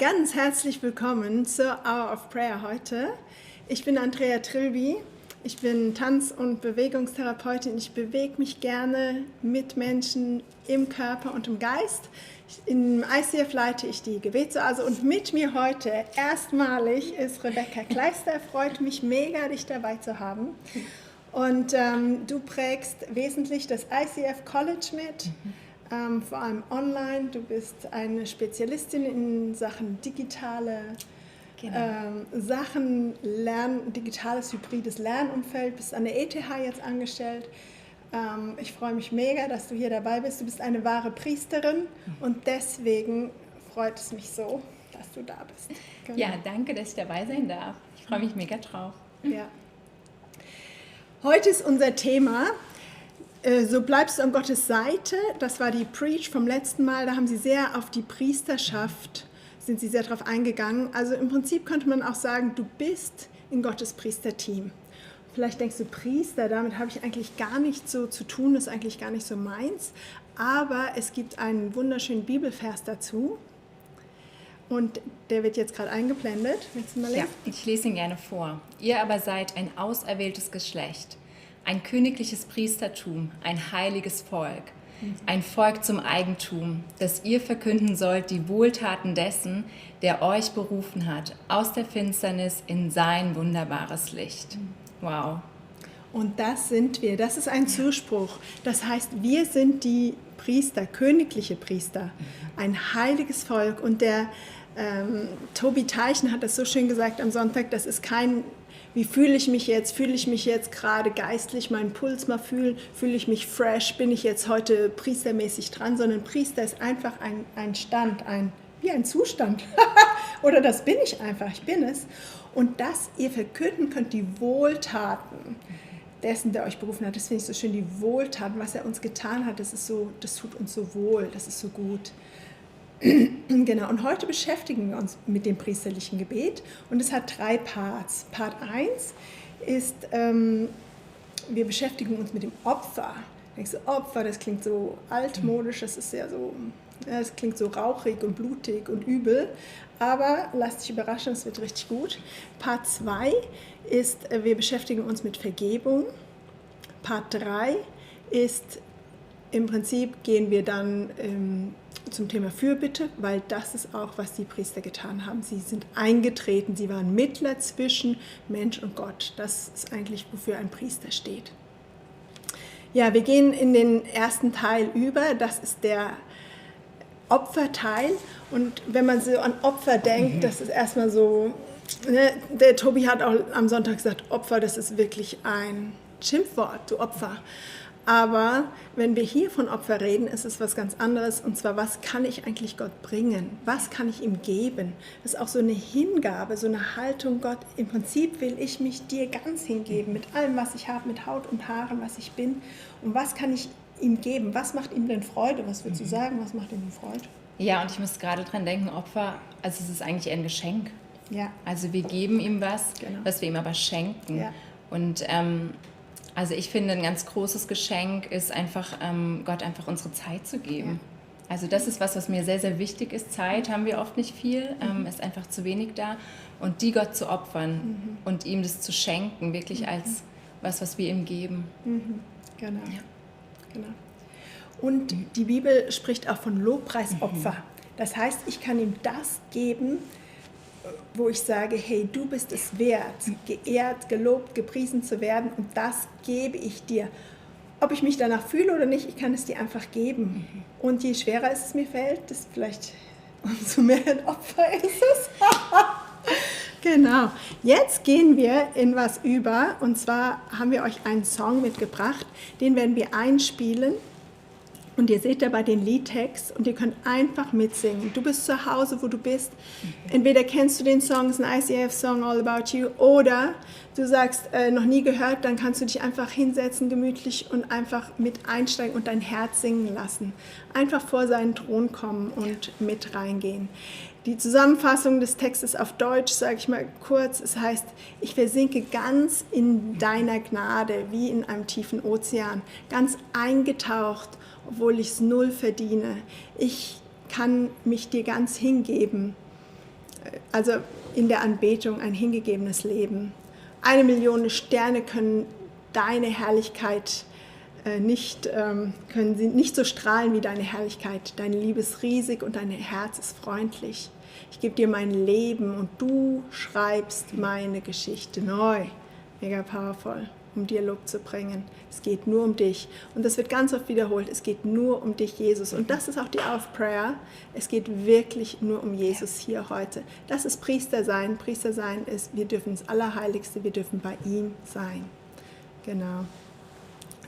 Ganz herzlich willkommen zur Hour of Prayer heute. Ich bin Andrea Trilby, ich bin Tanz- und Bewegungstherapeutin. Ich bewege mich gerne mit Menschen im Körper und im Geist. Im ICF leite ich die Gebetsoase und mit mir heute erstmalig ist Rebecca Kleister. Freut mich mega, dich dabei zu haben. Und du prägst wesentlich das ICF College mit. Vor allem online. Du bist eine Spezialistin in Sachen digitale Sachen, digitales, hybrides Lernumfeld. Bist an der ETH jetzt angestellt. Ich freue mich mega, dass du hier dabei bist. Du bist eine wahre Priesterin und deswegen freut es mich so, dass du da bist. Genau. Ja, danke, dass ich dabei sein darf. Ich freue mich mega drauf. Ja. Heute ist unser Thema: So bleibst du an Gottes Seite. Das war die Preach vom letzten Mal. Da haben sie sehr auf die Priesterschaft, sind sie sehr drauf eingegangen. Also im Prinzip könnte man auch sagen, du bist in Gottes Priesterteam. Vielleicht denkst du, Priester, damit habe ich eigentlich gar nichts so zu tun, das ist eigentlich gar nicht so meins. Aber es gibt einen wunderschönen Bibelvers dazu. Und der wird jetzt gerade eingeblendet. Willst du mal lesen? Ja, ich lese ihn gerne vor. Ihr aber seid ein auserwähltes Geschlecht, ein königliches Priestertum, ein heiliges Volk, ein Volk zum Eigentum, dass ihr verkünden sollt die Wohltaten dessen, der euch berufen hat, aus der Finsternis in sein wunderbares Licht. Wow. Und das sind wir, das ist ein Zuspruch. Das heißt, wir sind die Priester, königliche Priester, ein heiliges Volk. Und der Tobi Teichen hat das so schön gesagt am Sonntag, das ist kein, wie fühle ich mich jetzt gerade geistlich, meinen Puls mal fühlen, fühle ich mich fresh, bin ich jetzt heute priestermäßig dran, sondern Priester ist einfach ein Stand, wie ein Zustand. Oder das bin ich einfach, ich bin es. Und dass ihr verkünden könnt die Wohltaten dessen, der euch berufen hat. Das finde ich so schön, die Wohltaten, was er uns getan hat, das tut uns so wohl, das ist so gut. Genau, und heute beschäftigen wir uns mit dem priesterlichen Gebet und es hat 3 Parts. Part 1 ist, wir beschäftigen uns mit dem Opfer. Denkst du, Opfer, das klingt so altmodisch, das ist ja so, das klingt so rauchig und blutig und übel, aber lass dich überraschen, es wird richtig gut. Part 2 ist, wir beschäftigen uns mit Vergebung. Part 3 ist, im Prinzip gehen wir dann zum Thema Fürbitte, weil das ist auch, was die Priester getan haben. Sie sind eingetreten, sie waren Mittler zwischen Mensch und Gott. Das ist eigentlich, wofür ein Priester steht. Ja, wir gehen in den ersten Teil über, das ist der Opferteil. Und wenn man so an Opfer denkt, das ist erstmal so, ne, der Tobi hat auch am Sonntag gesagt, Opfer, das ist wirklich ein Schimpfwort, du Opfer. Aber wenn wir hier von Opfer reden, ist es was ganz anderes. Und zwar, was kann ich eigentlich Gott bringen? Was kann ich ihm geben? Das ist auch so eine Hingabe, so eine Haltung. Gott, im Prinzip will ich mich dir ganz hingeben, mit allem, was ich habe, mit Haut und Haaren, was ich bin. Und was kann ich ihm geben? Was macht ihm denn Freude? Was würdest du sagen? Was macht ihm Freude? Ja, und ich muss gerade dran denken, Opfer, also es ist eigentlich eher ein Geschenk. Ja. Also wir geben ihm was, Genau. was wir ihm aber schenken. Ja. Und also ich finde, ein ganz großes Geschenk ist einfach, Gott einfach unsere Zeit zu geben. Ja. Also das ist was mir sehr, sehr wichtig ist. Zeit haben wir oft nicht viel, ist einfach zu wenig da. Und die Gott zu opfern und ihm das zu schenken, wirklich als was wir ihm geben. Genau. Ja. Genau. Und die Bibel spricht auch von Lobpreisopfer. Das heißt, ich kann ihm das geben, wo ich sage, hey, du bist es wert, geehrt, gelobt, gepriesen zu werden und das gebe ich dir. Ob ich mich danach fühle oder nicht, ich kann es dir einfach geben. Und je schwerer es mir fällt, desto vielleicht umso mehr ein Opfer ist es. Genau. Jetzt gehen wir in was über und zwar haben wir euch einen Song mitgebracht, den werden wir einspielen. Und ihr seht dabei den Liedtext und ihr könnt einfach mitsingen. Du bist zu Hause, wo du bist. Entweder kennst du den Song, es ist ein ICF-Song, All About You, oder du sagst, noch nie gehört, dann kannst du dich einfach hinsetzen, gemütlich und einfach mit einsteigen und dein Herz singen lassen. Einfach vor seinen Thron kommen und mit reingehen. Die Zusammenfassung des Textes auf Deutsch, sage ich mal kurz, es heißt, ich versinke ganz in deiner Gnade, wie in einem tiefen Ozean, ganz eingetaucht, obwohl ich es null verdiene. Ich kann mich dir ganz hingeben. Also in der Anbetung ein hingegebenes Leben. 1 Million Sterne können deine Herrlichkeit können sie nicht so strahlen wie deine Herrlichkeit. Deine Liebe ist riesig und dein Herz ist freundlich. Ich gebe dir mein Leben und du schreibst meine Geschichte neu. Mega powerful, um dir Lob zu bringen. Es geht nur um dich. Und das wird ganz oft wiederholt. Es geht nur um dich, Jesus. Und das ist auch die Auf-Prayer. Es geht wirklich nur um Jesus hier heute. Das ist Priester sein. Priester sein ist, wir dürfen das Allerheiligste, wir dürfen bei ihm sein. Genau.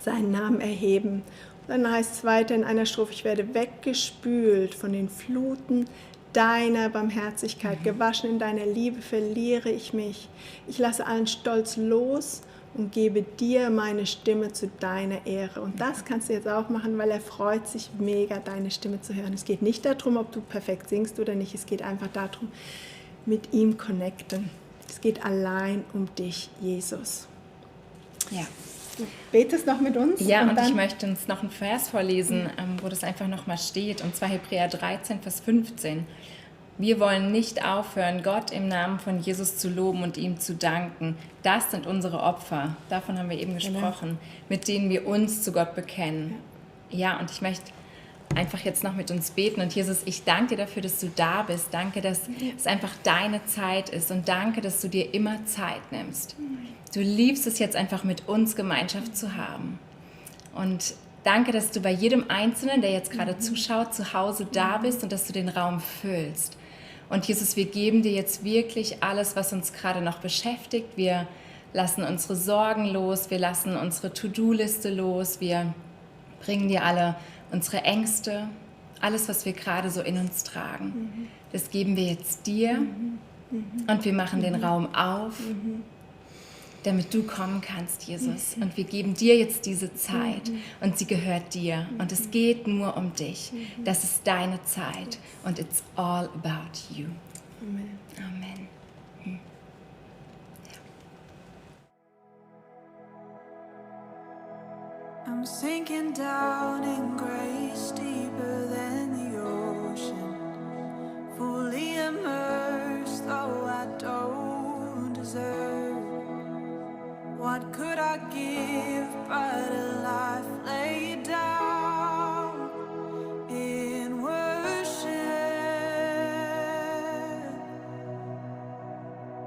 Seinen Namen erheben. Und dann heißt es weiter in einer Strophe, ich werde weggespült von den Fluten deiner Barmherzigkeit, gewaschen in deiner Liebe verliere ich mich. Ich lasse allen Stolz los und gebe dir meine Stimme zu deiner Ehre. Und das kannst du jetzt auch machen, weil er freut sich mega, deine Stimme zu hören. Es geht nicht darum, ob du perfekt singst oder nicht, es geht einfach darum, mit ihm connecten. Es geht allein um dich, Jesus. Ja. Du betest noch mit uns? Ja, und ich möchte uns noch einen Vers vorlesen, wo das einfach nochmal steht, und zwar Hebräer 13, Vers 15. Wir wollen nicht aufhören, Gott im Namen von Jesus zu loben und ihm zu danken. Das sind unsere Opfer, davon haben wir eben gesprochen, mit denen wir uns zu Gott bekennen. Ja, und ich möchte einfach jetzt noch mit uns beten. Und Jesus, ich danke dir dafür, dass du da bist. Danke, dass es einfach deine Zeit ist. Und danke, dass du dir immer Zeit nimmst. Du liebst es jetzt einfach, mit uns Gemeinschaft zu haben. Und danke, dass du bei jedem Einzelnen, der jetzt gerade zuschaut, zu Hause da bist und dass du den Raum füllst. Und Jesus, wir geben dir jetzt wirklich alles, was uns gerade noch beschäftigt. Wir lassen unsere Sorgen los, wir lassen unsere To-Do-Liste los, wir bringen dir alle unsere Ängste, alles, was wir gerade so in uns tragen. Das geben wir jetzt dir und wir machen den Raum auf, damit du kommen kannst, Jesus. Und wir geben dir jetzt diese Zeit und sie gehört dir. Und es geht nur um dich. Das ist deine Zeit und it's all about you. Amen. Amen. I'm sinking down in grace deeper than the ocean, fully immersed, though I don't deserve. What could I give but a life laid down in worship?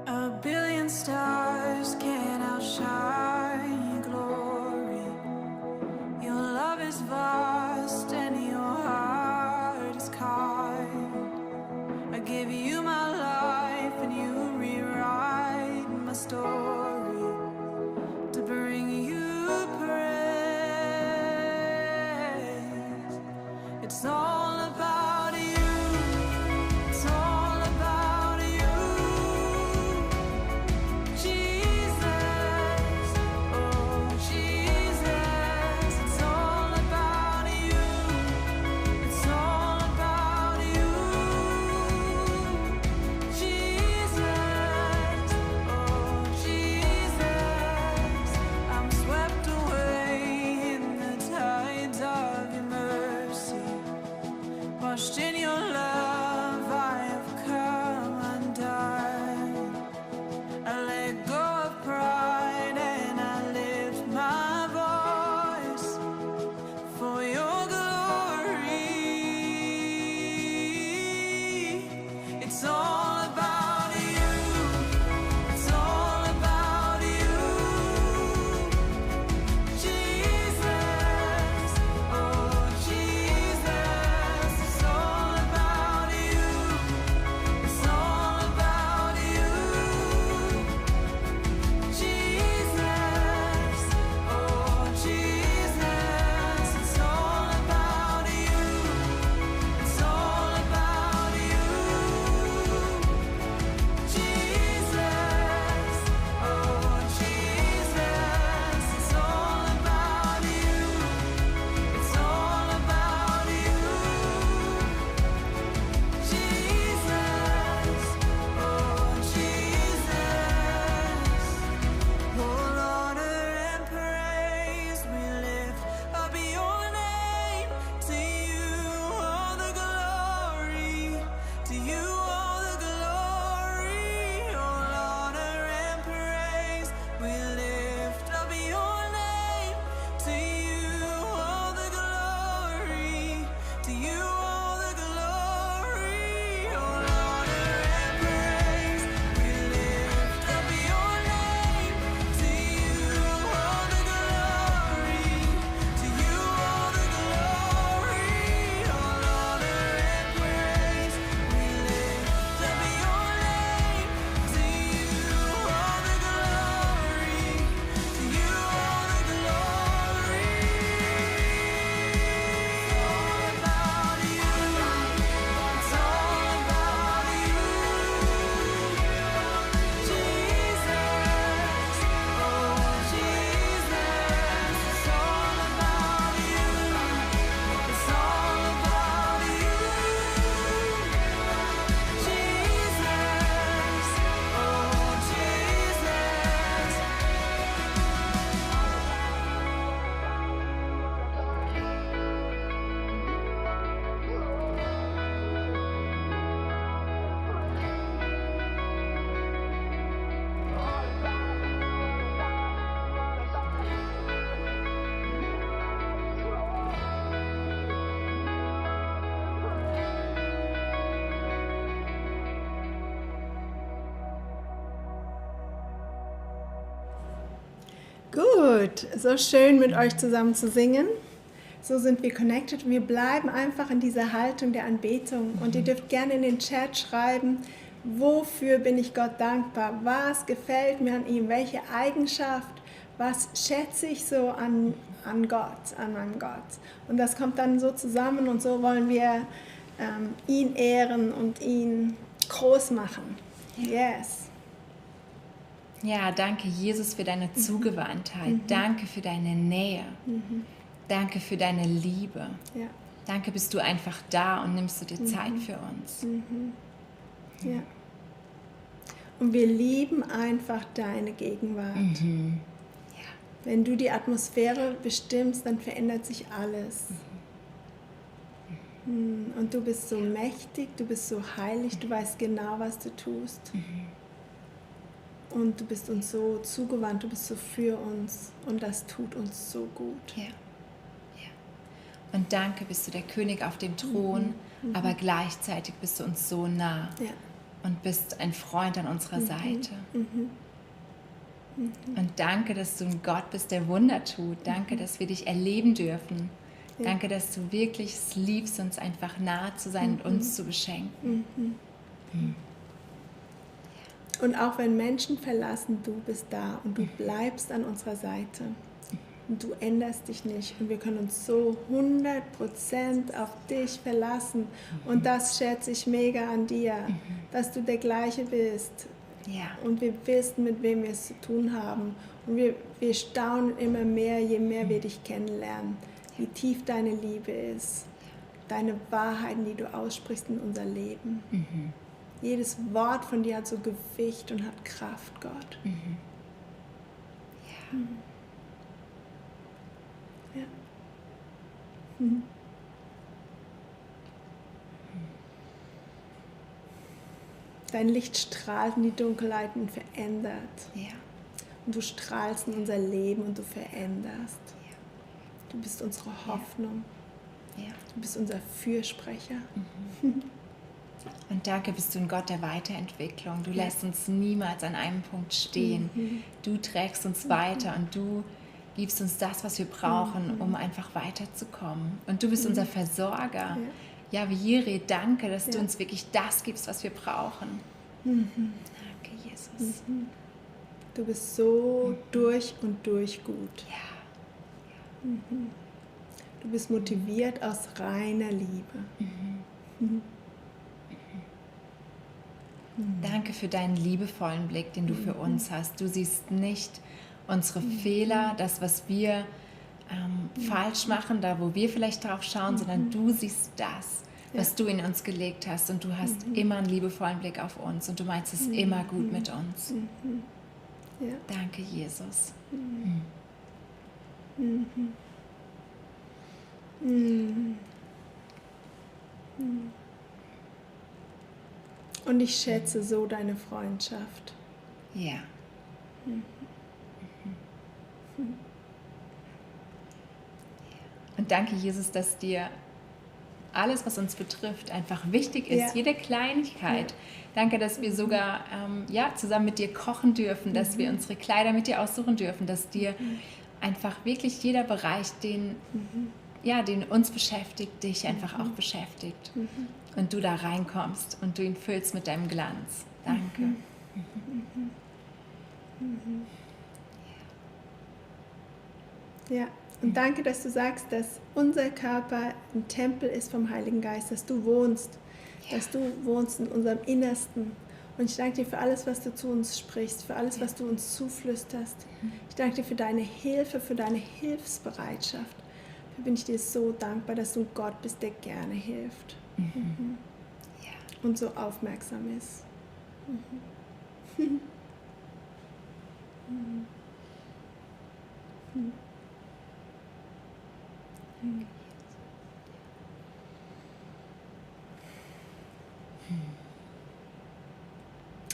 A billion stars can't outshine your glory. Your love is vast and your heart is kind. I give you my life and you rewrite my story to bring you praise. Gut, so schön mit euch zusammen zu singen. So sind wir connected. Wir bleiben einfach in dieser Haltung der Anbetung. Und ihr dürft gerne in den Chat schreiben, wofür bin ich Gott dankbar? Was gefällt mir an ihm? Welche Eigenschaft? Was schätze ich so an Gott, an meinem Gott? Und das kommt dann so zusammen und so wollen wir ihn ehren und ihn groß machen. Yes. Ja, danke Jesus für deine Zugewandtheit. Danke für deine Nähe. Danke für deine Liebe. Ja. Danke, bist du einfach da und nimmst du dir Zeit für uns. Ja. Und wir lieben einfach deine Gegenwart. Ja. Wenn du die Atmosphäre bestimmst, dann verändert sich alles. Und du bist so mächtig, du bist so heilig, du weißt genau, was du tust. Und du bist uns so zugewandt, du bist so für uns und das tut uns so gut. Ja. Ja. Und danke, bist du der König auf dem Thron, aber gleichzeitig bist du uns so nah Ja. und bist ein Freund an unserer Seite. Und danke, dass du ein Gott bist, der Wunder tut. Danke, dass wir dich erleben dürfen. Ja. Danke, dass du wirklich es liebst, uns einfach nahe zu sein und uns zu beschenken. Und auch wenn Menschen verlassen, du bist da und du bleibst an unserer Seite. Und du änderst dich nicht und wir können uns so 100% auf dich verlassen. Und das schätze ich mega an dir, dass du der Gleiche bist. Ja. Und wir wissen, mit wem wir es zu tun haben. Und wir staunen immer mehr, je mehr wir dich kennenlernen, wie tief deine Liebe ist, deine Wahrheiten, die du aussprichst in unser Leben. Jedes Wort von dir hat so Gewicht und hat Kraft, Gott. Ja. Ja. Dein Licht strahlt in die Dunkelheit und verändert. Ja. Und du strahlst in unser Leben und du veränderst. Ja. Du bist unsere Hoffnung. Ja. Du bist unser Fürsprecher. Und danke, bist du ein Gott der Weiterentwicklung. Du lässt uns niemals an einem Punkt stehen. Du trägst uns weiter und du gibst uns das, was wir brauchen, um einfach weiterzukommen. Und du bist unser Versorger. Ja, wie Jireh, danke, dass du uns wirklich das gibst, was wir brauchen. Danke, Jesus. Du bist so durch und durch gut. Ja. Du bist motiviert aus reiner Liebe. Danke für deinen liebevollen Blick, den du für uns hast. Du siehst nicht unsere Fehler, das, was wir falsch machen, da wo wir vielleicht drauf schauen, sondern du siehst das, was du in uns gelegt hast. Und du hast immer einen liebevollen Blick auf uns und du meinst es immer gut mit uns. Ja. Danke, Jesus. Und ich schätze so deine Freundschaft. Ja. Und danke, Jesus, dass dir alles, was uns betrifft, einfach wichtig ist. Ja. Jede Kleinigkeit. Danke, dass wir sogar zusammen mit dir kochen dürfen, dass wir unsere Kleider mit dir aussuchen dürfen, dass dir einfach wirklich jeder Bereich, den uns beschäftigt, dich einfach auch beschäftigt. Und du da reinkommst und du ihn füllst mit deinem Glanz. Danke. Ja, und danke, dass du sagst, dass unser Körper ein Tempel ist vom Heiligen Geist, dass du wohnst in unserem Innersten. Und ich danke dir für alles, was du zu uns sprichst, für alles, was du uns zuflüsterst. Ich danke dir für deine Hilfe, für deine Hilfsbereitschaft. Dafür bin ich dir so dankbar, dass du ein Gott bist, der gerne hilft. Ja. Und so aufmerksam ist.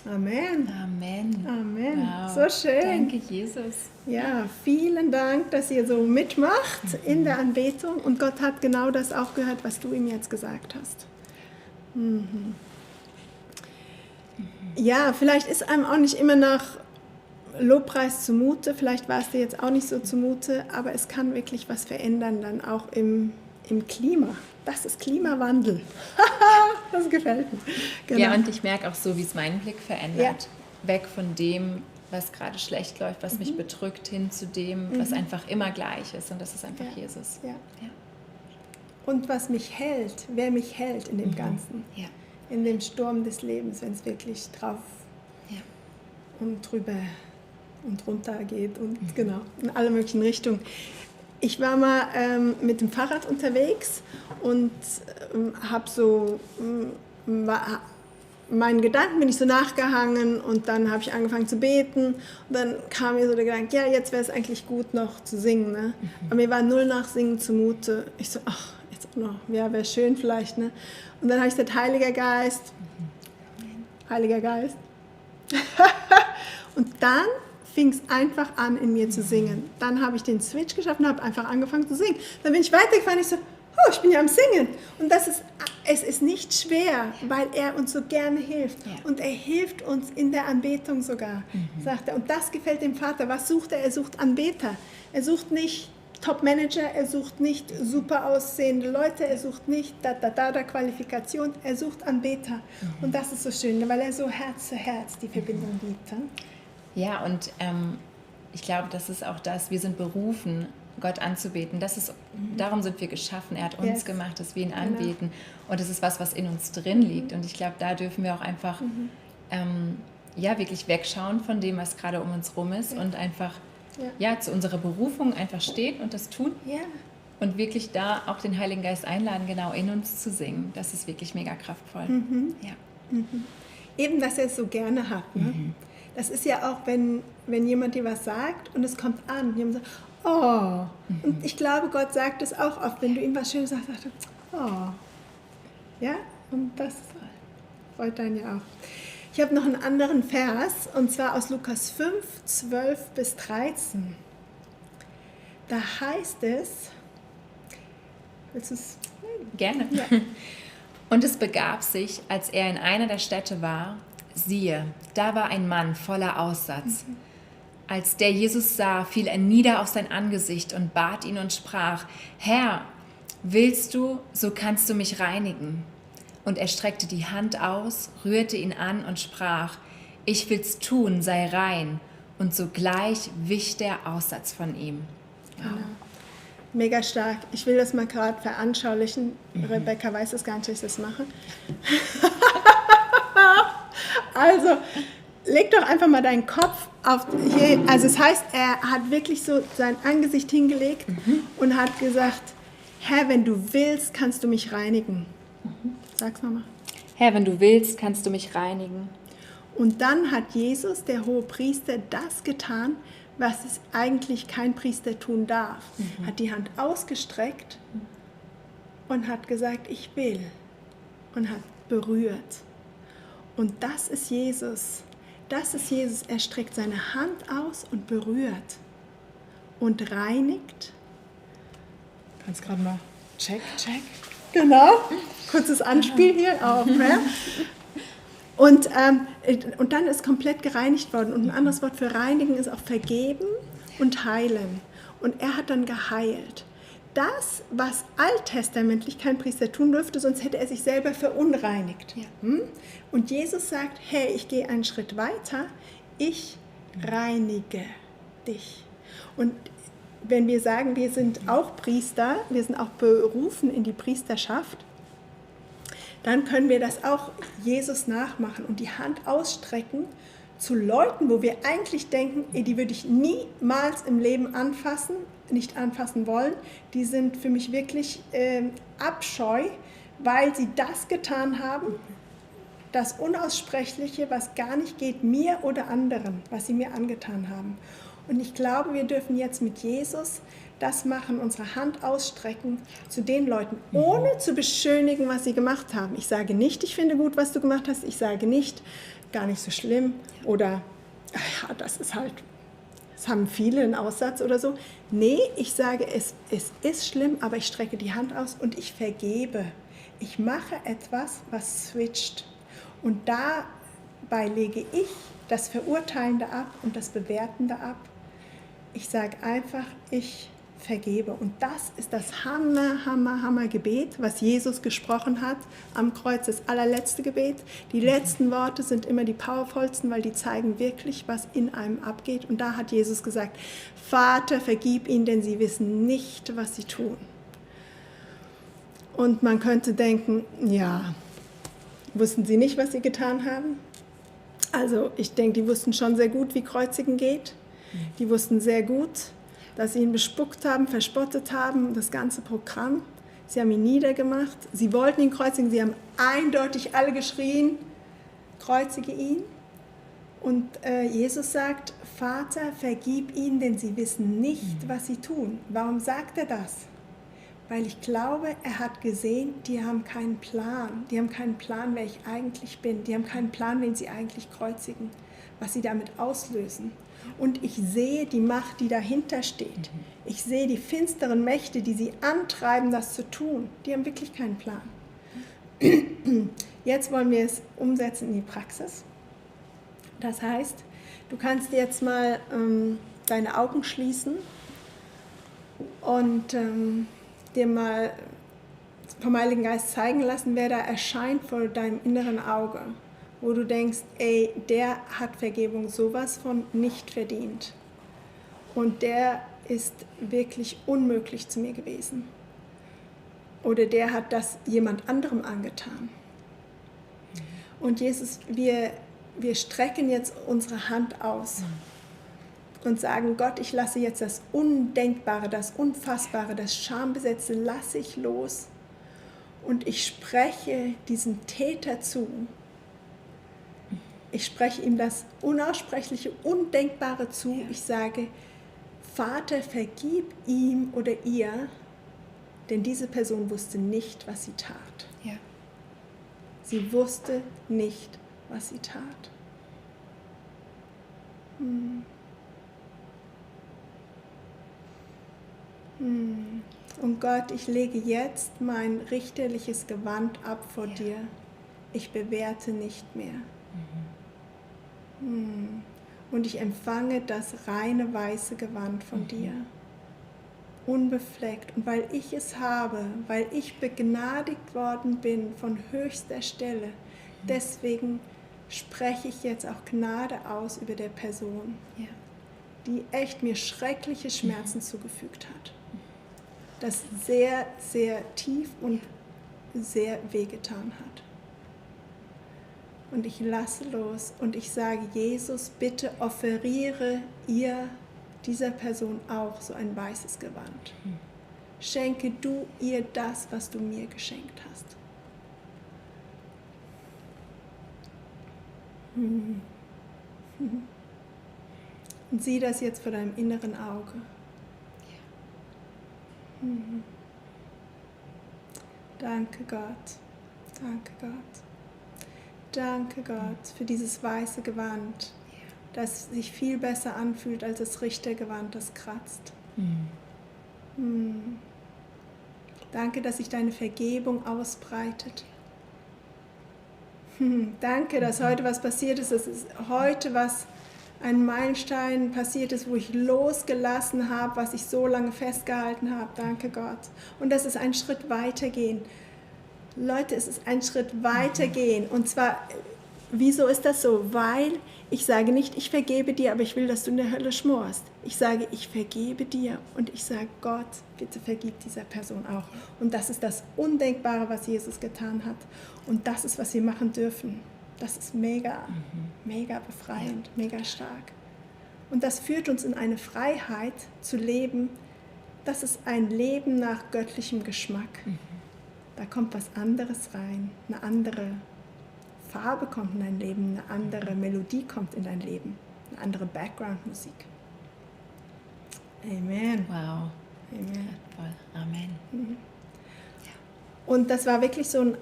Amen. Amen. Amen. Wow. So schön. Danke, Jesus. Ja, vielen Dank, dass ihr so mitmacht in der Anbetung. Und Gott hat genau das auch gehört, was du ihm jetzt gesagt hast. Ja, vielleicht ist einem auch nicht immer nach Lobpreis zumute, vielleicht war es dir jetzt auch nicht so zumute, aber es kann wirklich was verändern dann auch im Klima. Das ist Klimawandel. Das gefällt mir. Genau. Ja, und ich merke auch so, wie es meinen Blick verändert. Weg von dem, was gerade schlecht läuft, was mich bedrückt, hin zu dem, was einfach immer gleich ist. Und das ist einfach Jesus. Ja. Und was mich hält, wer mich hält in dem Ganzen. Ja. In dem Sturm des Lebens, wenn es wirklich drauf und drüber und runter geht und genau, in alle möglichen Richtungen. Ich war mal mit dem Fahrrad unterwegs und habe so meinen Gedanken bin ich so nachgehangen und dann habe ich angefangen zu beten und dann kam mir so der Gedanke, ja, jetzt wäre es eigentlich gut noch zu singen, ne? Aber mir war null nach Singen zumute. Ich so, ach, jetzt auch noch, ja, wäre schön vielleicht, ne? Und dann habe ich gesagt, Heiliger Geist. Und dann fing es einfach an, in mir zu singen. Dann habe ich den Switch geschafft und habe einfach angefangen zu singen. Dann bin ich weitergefahren und ich so, oh, ich bin ja am Singen. Und es ist nicht schwer, weil er uns so gerne hilft. Ja. Und er hilft uns in der Anbetung sogar, sagt er. Und das gefällt dem Vater. Was sucht er? Er sucht Anbeter. Er sucht nicht Top-Manager, er sucht nicht super aussehende Leute, er sucht nicht Qualifikation, er sucht Anbeter. Und das ist so schön, weil er so Herz zu Herz die Verbindung liebt. Ja, und ich glaube, das ist auch das, wir sind berufen, Gott anzubeten. Darum sind wir geschaffen. Er hat uns gemacht, dass wir ihn anbeten. Und das ist was in uns drin liegt. Und ich glaube, da dürfen wir auch einfach wirklich wegschauen von dem, was gerade um uns rum ist und einfach zu unserer Berufung einfach stehen und das tun. Ja. Und wirklich da auch den Heiligen Geist einladen, genau in uns zu singen. Das ist wirklich mega kraftvoll. Ja. Eben, dass er es so gerne hat. Ne? Das ist ja auch, wenn jemand dir was sagt und es kommt an. Jemand sagt, oh. Und ich glaube, Gott sagt es auch oft, wenn du ihm was Schönes sagst, sagt er, oh. Ja, und das freut einen ja auch. Ich habe noch einen anderen Vers, und zwar aus Lukas 5, 12 bis 13. Da heißt es, willst du es? Gerne. Ja. Und es begab sich, als er in einer der Städte war, siehe, da war ein Mann voller Aussatz. Als der Jesus sah, fiel er nieder auf sein Angesicht und bat ihn und sprach, Herr, willst du, so kannst du mich reinigen. Und er streckte die Hand aus, rührte ihn an und sprach, ich will's tun, sei rein. Und sogleich wich der Aussatz von ihm. Wow. Genau. Mega stark. Ich will das mal gerade veranschaulichen. Rebecca weiß es gar nicht, dass ich das mache. Also, leg doch einfach mal deinen Kopf auf hier. Also es heißt, er hat wirklich so sein Angesicht hingelegt und hat gesagt, Herr, wenn du willst, kannst du mich reinigen. Sag's nochmal. Herr, wenn du willst, kannst du mich reinigen. Und dann hat Jesus, der hohe Priester, das getan, was es eigentlich kein Priester tun darf. Hat die Hand ausgestreckt und hat gesagt, ich will. Und hat berührt. Und das ist Jesus. Das ist Jesus. Er streckt seine Hand aus und berührt. Und reinigt. Kannst gerade mal check. Genau. Kurzes Anspiel hier auch. Ja. Und dann ist komplett gereinigt worden. Und ein anderes Wort für reinigen ist auch vergeben und heilen. Und er hat dann geheilt. Das, was alttestamentlich kein Priester tun dürfte, sonst hätte er sich selber verunreinigt. Ja. Und Jesus sagt, hey, ich gehe einen Schritt weiter, ich reinige dich. Und wenn wir sagen, wir sind auch Priester, wir sind auch berufen in die Priesterschaft, dann können wir das auch Jesus nachmachen und die Hand ausstrecken zu Leuten, wo wir eigentlich denken, die würde ich niemals im Leben nicht anfassen wollen. Die sind für mich wirklich Abscheu, weil sie das getan haben, das Unaussprechliche, was gar nicht geht, mir oder anderen, was sie mir angetan haben. Und ich glaube, wir dürfen jetzt mit Jesus das machen, unsere Hand ausstrecken zu den Leuten, ohne zu beschönigen, was sie gemacht haben. Ich sage nicht, ich finde gut, was du gemacht hast. Ich sage nicht, gar nicht so schlimm oder ja, das haben viele einen Aussatz oder so. Nee, ich sage, es ist schlimm, aber ich strecke die Hand aus und ich vergebe. Ich mache etwas, was switcht. Und dabei lege ich das Verurteilende ab und das Bewertende ab. Ich sage einfach, ich vergebe. Und das ist das Hammer Gebet, was Jesus gesprochen hat am Kreuz, das allerletzte Gebet. Die letzten Worte sind immer die powervollsten, weil die zeigen wirklich, was in einem abgeht. Und da hat Jesus gesagt, Vater, vergib ihnen, denn sie wissen nicht, was sie tun. Und man könnte denken, ja, wussten sie nicht, was sie getan haben? Also ich denke, die wussten schon sehr gut, wie Kreuzigen geht. Die wussten sehr gut, dass sie ihn bespuckt haben, verspottet haben, das ganze Programm. Sie haben ihn niedergemacht. Sie wollten ihn kreuzigen. Sie haben eindeutig alle geschrien, kreuzige ihn. Und Jesus sagt, Vater, vergib ihnen, denn sie wissen nicht, was sie tun. Warum sagt er das? Weil ich glaube, er hat gesehen, die haben keinen Plan. Die haben keinen Plan, wer ich eigentlich bin. Die haben keinen Plan, wen sie eigentlich kreuzigen, was sie damit auslösen. Und ich sehe die Macht, die dahinter steht. Ich sehe die finsteren Mächte, die sie antreiben, das zu tun. Die haben wirklich keinen Plan. Jetzt wollen wir es umsetzen in die Praxis. Das heißt, du kannst jetzt mal deine Augen schließen und dir mal vom Heiligen Geist zeigen lassen, wer da erscheint vor deinem inneren Auge, wo du denkst, ey, der hat Vergebung sowas von nicht verdient. Und der ist wirklich unmöglich zu mir gewesen. Oder der hat das jemand anderem angetan. Und Jesus, wir strecken jetzt unsere Hand aus und sagen, Gott, ich lasse jetzt das Undenkbare, das Unfassbare, das Schambesetzte, lasse ich los. Und ich spreche diesem Täter zu. Ich spreche ihm das Unaussprechliche, Undenkbare zu. Ich sage, Vater, vergib ihm oder ihr, denn diese Person wusste nicht, was sie tat. Ja. Sie wusste nicht, was sie tat. Und Gott, ich lege jetzt mein richterliches Gewand ab vor dir. Ich bewerte nicht mehr. Und ich empfange das reine weiße Gewand von dir. Unbefleckt. Und weil ich es habe, weil ich begnadigt worden bin von höchster Stelle, deswegen spreche ich jetzt auch Gnade aus über der Person, die echt mir schreckliche Schmerzen zugefügt hat. Das sehr, sehr tief und sehr wehgetan hat. Und ich lasse los und ich sage, Jesus, bitte offeriere ihr, dieser Person auch so ein weißes Gewand. Schenke du ihr das, was du mir geschenkt hast. Und sieh das jetzt vor deinem inneren Auge. Danke Gott, danke Gott. Danke Gott für dieses weiße Gewand, das sich viel besser anfühlt als das Richtergewand, das kratzt. Danke, dass sich deine Vergebung ausbreitet. Danke, dass heute was passiert ist, dass es heute was, ein Meilenstein passiert ist, wo ich losgelassen habe, was ich so lange festgehalten habe. Danke Gott. Und dass es einen Schritt weitergehen. Leute, es ist ein Schritt weitergehen. Und zwar, wieso ist das so? Weil ich sage nicht, ich vergebe dir, aber ich will, dass du in der Hölle schmorst. Ich sage, ich vergebe dir und ich sage, Gott, bitte vergib dieser Person auch. Und das ist das Undenkbare, was Jesus getan hat. Und das ist, was wir machen dürfen. Das ist mega, mega befreiend, mega stark. Und das führt uns in eine Freiheit zu leben. Das ist ein Leben nach göttlichem Geschmack. Da kommt was anderes rein, eine andere Farbe kommt in dein Leben, eine andere Melodie kommt in dein Leben, eine andere Background-Musik. Amen. Wow. Amen. Voll. Amen. Und das war wirklich so ein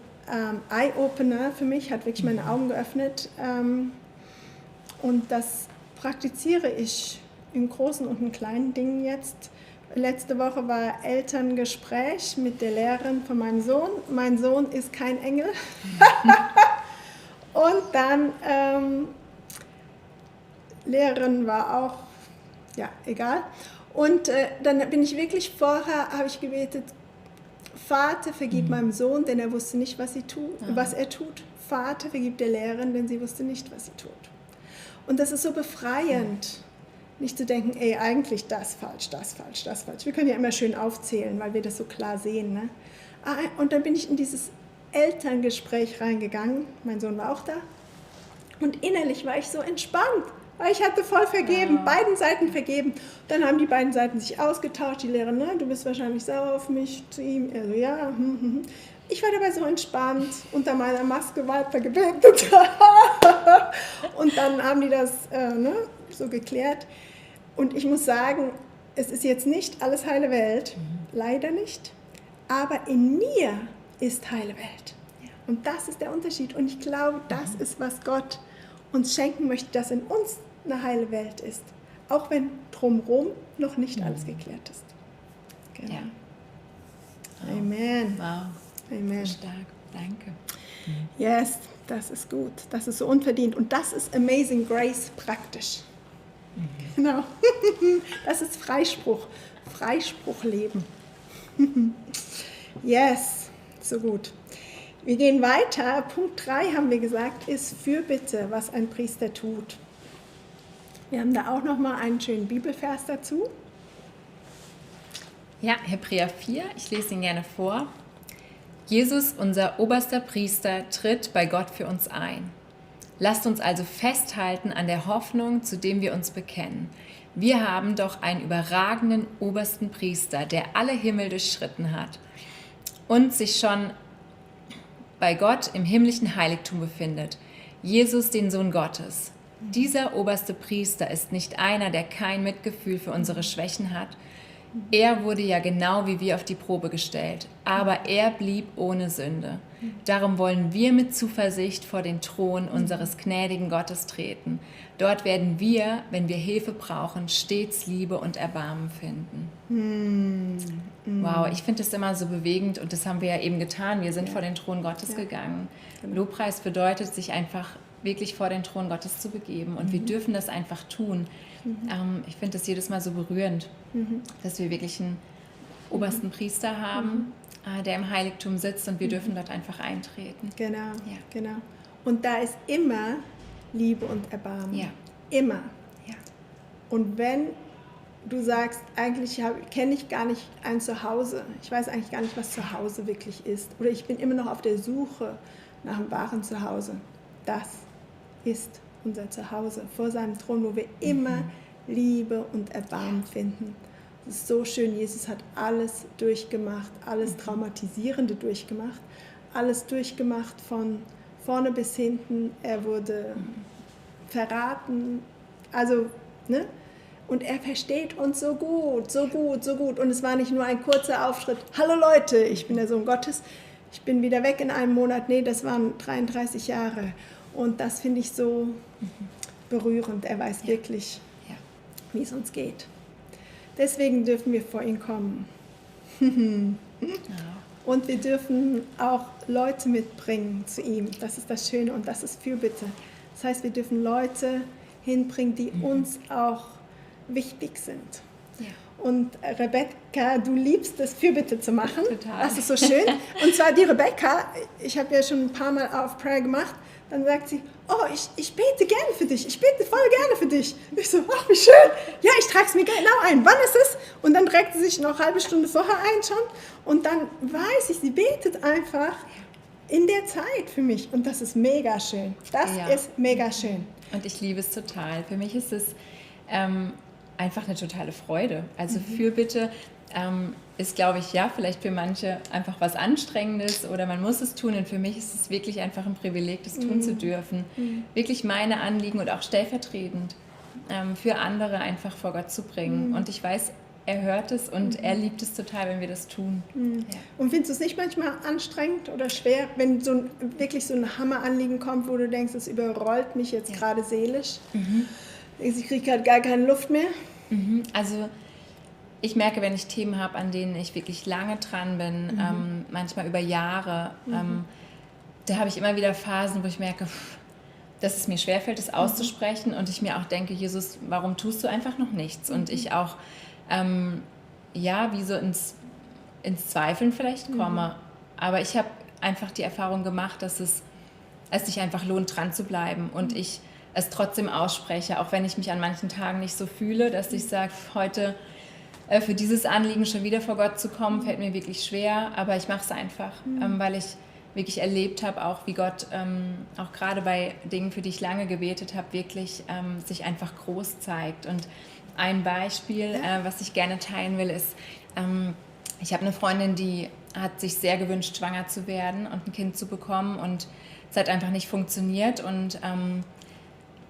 Eye-Opener für mich, hat wirklich meine Augen geöffnet. Und das praktiziere ich in großen und in kleinen Dingen jetzt. Letzte Woche war Elterngespräch mit der Lehrerin von meinem Sohn. Mein Sohn ist kein Engel. Und dann Lehrerin war auch, ja, egal. Und dann bin ich wirklich vorher, habe ich gebetet, Vater, vergib meinem Sohn, denn er wusste nicht, was er tut. Vater, vergib der Lehrerin, denn sie wusste nicht, was sie tut. Und das ist so befreiend, nicht zu denken, ey, eigentlich das falsch, das falsch, das falsch. Wir können ja immer schön aufzählen, weil wir das so klar sehen. Ne? Und dann bin ich in dieses Elterngespräch reingegangen. Mein Sohn war auch da. Und innerlich war ich so entspannt, weil ich hatte voll vergeben, beiden Seiten vergeben. Dann haben die beiden Seiten sich ausgetauscht. Die Lehrerin, ne, du bist wahrscheinlich sauer auf mich, zu ihm. Er so, ja. Ich war dabei so entspannt, unter meiner Maske weiter gebetet. Und dann haben die das so geklärt. Und ich muss sagen, es ist jetzt nicht alles heile Welt, leider nicht. Aber in mir ist heile Welt. Und das ist der Unterschied. Und ich glaube, das ist, was Gott uns schenken möchte, dass in uns eine heile Welt ist. Auch wenn drumherum noch nicht alles geklärt ist. Genau. Ja. Wow. Amen. Wow. Amen. So stark. Danke. Yes, das ist gut. Das ist so unverdient. Und das ist Amazing Grace praktisch. Genau. Das ist Freispruch. Freispruchleben. Yes, so gut. Wir gehen weiter. Punkt 3 haben wir gesagt, ist Fürbitte, was ein Priester tut. Wir haben da auch nochmal einen schönen Bibelvers dazu. Ja, Hebräer 4, ich lese ihn gerne vor. Jesus, unser oberster Priester, tritt bei Gott für uns ein. Lasst uns also festhalten an der Hoffnung, zu dem wir uns bekennen. Wir haben doch einen überragenden obersten Priester, der alle Himmel durchschritten hat und sich schon bei Gott im himmlischen Heiligtum befindet, Jesus, den Sohn Gottes. Dieser oberste Priester ist nicht einer, der kein Mitgefühl für unsere Schwächen hat. Er wurde ja genau wie wir auf die Probe gestellt, aber er blieb ohne Sünde. Darum wollen wir mit Zuversicht vor den Thron unseres gnädigen Gottes treten. Dort werden wir, wenn wir Hilfe brauchen, stets Liebe und Erbarmen finden. Wow, ich finde das immer so bewegend und das haben wir ja eben getan. Wir sind vor den Thron Gottes gegangen. Lobpreis bedeutet, sich einfach wirklich vor den Thron Gottes zu begeben und wir dürfen das einfach tun. Ich finde das jedes Mal so berührend, dass wir wirklich einen obersten Priester haben, der im Heiligtum sitzt und wir dürfen dort einfach eintreten. Genau, genau. Und da ist immer Liebe und Erbarmen. Ja. Immer. Ja. Und wenn du sagst, eigentlich kenne ich gar nicht ein Zuhause, ich weiß eigentlich gar nicht, was Zuhause wirklich ist, oder ich bin immer noch auf der Suche nach einem wahren Zuhause, das ist unser Zuhause, vor seinem Thron, wo wir immer Liebe und Erbarmen finden. Es ist so schön, Jesus hat alles durchgemacht, alles Traumatisierende durchgemacht, alles durchgemacht von vorne bis hinten. Er wurde verraten, also, ne? Und er versteht uns so gut, so gut, so gut. Und es war nicht nur ein kurzer Aufschritt, hallo Leute, ich bin der Sohn Gottes, ich bin wieder weg in einem Monat. Nee, das waren 33 Jahre. Und das finde ich so berührend. Er weiß wirklich, wie es uns geht. Deswegen dürfen wir vor ihn kommen. Und wir dürfen auch Leute mitbringen zu ihm. Das ist das Schöne und das ist Fürbitte. Das heißt, wir dürfen Leute hinbringen, die uns auch wichtig sind. Ja. Und Rebecca, du liebst es, Fürbitte zu machen. Total. Das ist so schön. Und zwar die Rebecca, ich habe ja schon ein paar Mal auf Prayer gemacht, dann sagt sie, oh, ich bete gerne für dich, ich bete voll gerne für dich. Ich so, ach, wie schön. Ja, ich trage es mir genau ein. Wann ist es? Und dann trägt sie sich noch eine halbe Stunde vorher ein schon. Und dann weiß ich, sie betet einfach in der Zeit für mich. Und das ist mega schön. Das ist mega schön. Und ich liebe es total. Für mich ist es einfach eine totale Freude. Also Fürbitte ist, glaube ich, vielleicht für manche einfach was Anstrengendes oder man muss es tun. Und für mich ist es wirklich einfach ein Privileg, das tun zu dürfen. Wirklich meine Anliegen und auch stellvertretend für andere einfach vor Gott zu bringen. Und ich weiß, er hört es und er liebt es total, wenn wir das tun. Ja. Und findest du es nicht manchmal anstrengend oder schwer, wenn wirklich so ein Hammeranliegen kommt, wo du denkst, es überrollt mich jetzt gerade seelisch? Ich kriege gerade gar keine Luft mehr. Also ich merke, wenn ich Themen habe, an denen ich wirklich lange dran bin, manchmal über Jahre, da habe ich immer wieder Phasen, wo ich merke, dass es mir schwerfällt, es auszusprechen und ich mir auch denke, Jesus, warum tust du einfach noch nichts? Und ich auch, wie so ins Zweifeln vielleicht komme. Aber ich habe einfach die Erfahrung gemacht, dass es sich einfach lohnt, dran zu bleiben und ich es trotzdem ausspreche, auch wenn ich mich an manchen Tagen nicht so fühle, dass ich sage, heute für dieses Anliegen schon wieder vor Gott zu kommen, fällt mir wirklich schwer, aber ich mache es einfach, weil ich wirklich erlebt habe, auch wie Gott, auch gerade bei Dingen, für die ich lange gebetet habe, wirklich sich einfach groß zeigt. Und ein Beispiel, was ich gerne teilen will, ist, ich habe eine Freundin, die hat sich sehr gewünscht, schwanger zu werden und ein Kind zu bekommen und es hat einfach nicht funktioniert und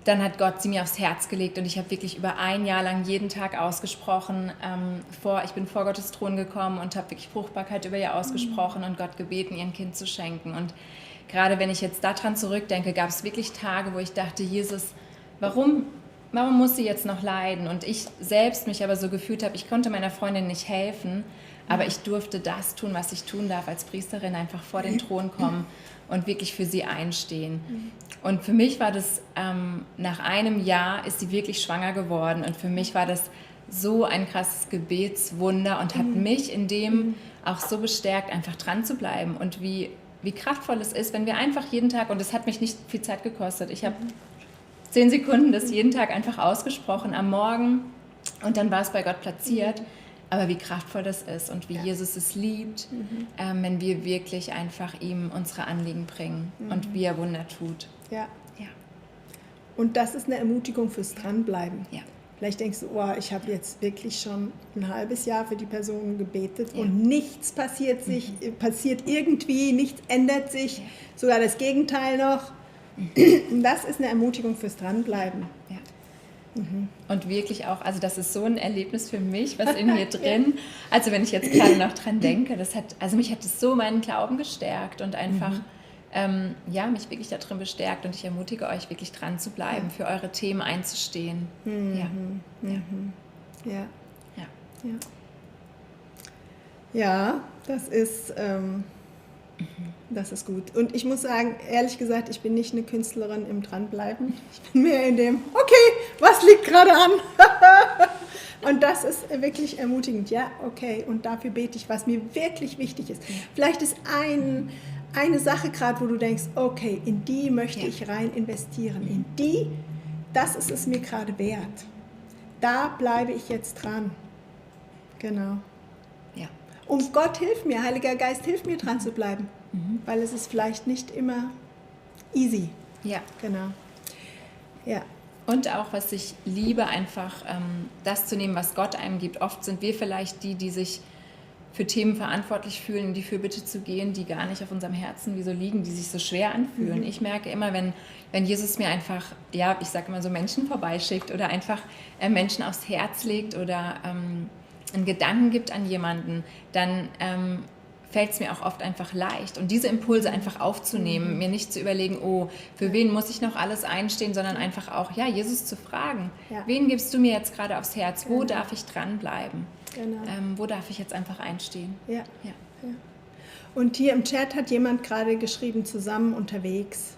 dann hat Gott sie mir aufs Herz gelegt und ich habe wirklich über ein Jahr lang jeden Tag ausgesprochen, ich bin vor Gottes Thron gekommen und habe wirklich Fruchtbarkeit über ihr ausgesprochen und Gott gebeten, ihr ein Kind zu schenken. Und gerade wenn ich jetzt daran zurückdenke, gab es wirklich Tage, wo ich dachte, Jesus, warum muss sie jetzt noch leiden? Und ich selbst mich aber so gefühlt habe, ich konnte meiner Freundin nicht helfen, aber ich durfte das tun, was ich tun darf als Priesterin, einfach vor den Thron kommen und wirklich für sie einstehen. Und für mich war das, nach einem Jahr ist sie wirklich schwanger geworden und für mich war das so ein krasses Gebetswunder und hat mich in dem auch so bestärkt, einfach dran zu bleiben und wie kraftvoll es ist, wenn wir einfach jeden Tag, und es hat mich nicht viel Zeit gekostet, ich habe 10 Sekunden das jeden Tag einfach ausgesprochen am Morgen und dann war es bei Gott platziert. Aber wie kraftvoll das ist und wie Jesus es liebt, wenn wir wirklich einfach ihm unsere Anliegen bringen und wie er Wunder tut. Ja. Und das ist eine Ermutigung fürs Dranbleiben. Ja. Vielleicht denkst du, ich habe jetzt wirklich schon ein halbes Jahr für die Person gebetet und nichts passiert irgendwie, nichts ändert sich, sogar das Gegenteil noch. Das ist eine Ermutigung fürs Dranbleiben. Ja. Und wirklich auch, also das ist so ein Erlebnis für mich, was in mir drin, also wenn ich jetzt gerade noch dran denke, mich hat es so meinen Glauben gestärkt und einfach, mich wirklich darin bestärkt und ich ermutige euch wirklich dran zu bleiben, für eure Themen einzustehen. Ja, das ist gut. Und ich muss sagen, ehrlich gesagt, ich bin nicht eine Künstlerin im Dranbleiben. Ich bin mehr in dem, was liegt gerade an? Und das ist wirklich ermutigend. Ja, okay, und dafür bete ich, was mir wirklich wichtig ist. Vielleicht ist eine Sache gerade, wo du denkst, okay, in die möchte ich rein investieren. Das ist es mir gerade wert. Da bleibe ich jetzt dran. Genau. Ja. Und Gott hilft mir, Heiliger Geist hilft mir dran zu bleiben, weil es ist vielleicht nicht immer easy. Ja. Genau. Ja. Und auch, was ich liebe, einfach das zu nehmen, was Gott einem gibt. Oft sind wir vielleicht die sich für Themen verantwortlich fühlen, in die Fürbitte zu gehen, die gar nicht auf unserem Herzen wie so liegen, die sich so schwer anfühlen. Ich merke immer, wenn Jesus mir einfach, ich sage immer so Menschen vorbeischickt oder einfach Menschen aufs Herz legt oder einen Gedanken gibt an jemanden, dann fällt es mir auch oft einfach leicht. Und diese Impulse einfach aufzunehmen, mir nicht zu überlegen, für wen muss ich noch alles einstehen, sondern einfach auch, Jesus zu fragen, wen gibst du mir jetzt gerade aufs Herz, wo darf ich dranbleiben, wo darf ich jetzt einfach einstehen. Ja. Und hier im Chat hat jemand gerade geschrieben, zusammen unterwegs.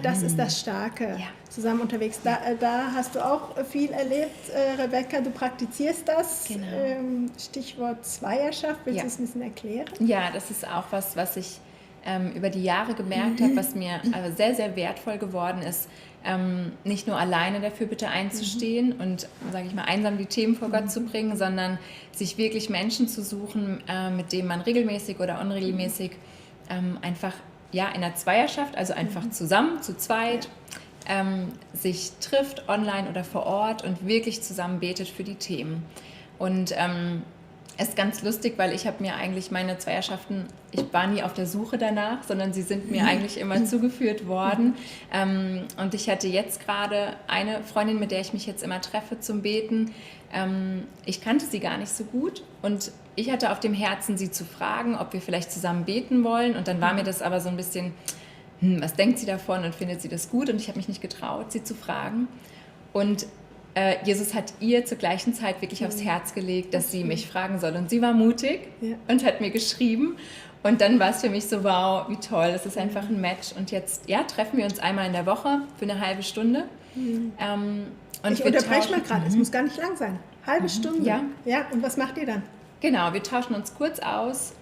Das ist das Starke, zusammen unterwegs. Da hast du auch viel erlebt, Rebecca, du praktizierst das. Genau. Stichwort Zweierschaft, willst du es ein bisschen erklären? Ja, das ist auch was ich über die Jahre gemerkt habe, was mir sehr, sehr wertvoll geworden ist, nicht nur alleine dafür bitte einzustehen und, sage ich mal, einsam die Themen vor Gott zu bringen, sondern sich wirklich Menschen zu suchen, mit denen man regelmäßig oder unregelmäßig einfach in einer Zweierschaft, also einfach zusammen, zu zweit, sich trifft, online oder vor Ort und wirklich zusammen betet für die Themen. Und es ist ganz lustig, weil ich habe mir eigentlich meine Zweierschaften, ich war nie auf der Suche danach, sondern sie sind mir eigentlich immer zugeführt worden. Und ich hatte jetzt gerade eine Freundin, mit der ich mich jetzt immer treffe zum Beten. Ich kannte sie gar nicht so gut und ich hatte auf dem Herzen, sie zu fragen, ob wir vielleicht zusammen beten wollen. Und dann war mir das aber so ein bisschen, was denkt sie davon und findet sie das gut? Und ich habe mich nicht getraut, sie zu fragen. Und Jesus hat ihr zur gleichen Zeit wirklich aufs Herz gelegt, dass sie mich fragen soll. Und sie war mutig und hat mir geschrieben. Und dann war es für mich so, wow, wie toll, das ist einfach ein Match. Und jetzt treffen wir uns einmal in der Woche für eine halbe Stunde. Und ich unterbreche mal gerade, es muss gar nicht lang sein. Halbe Stunde. Ja, und was macht ihr dann? Genau, wir tauschen uns kurz aus.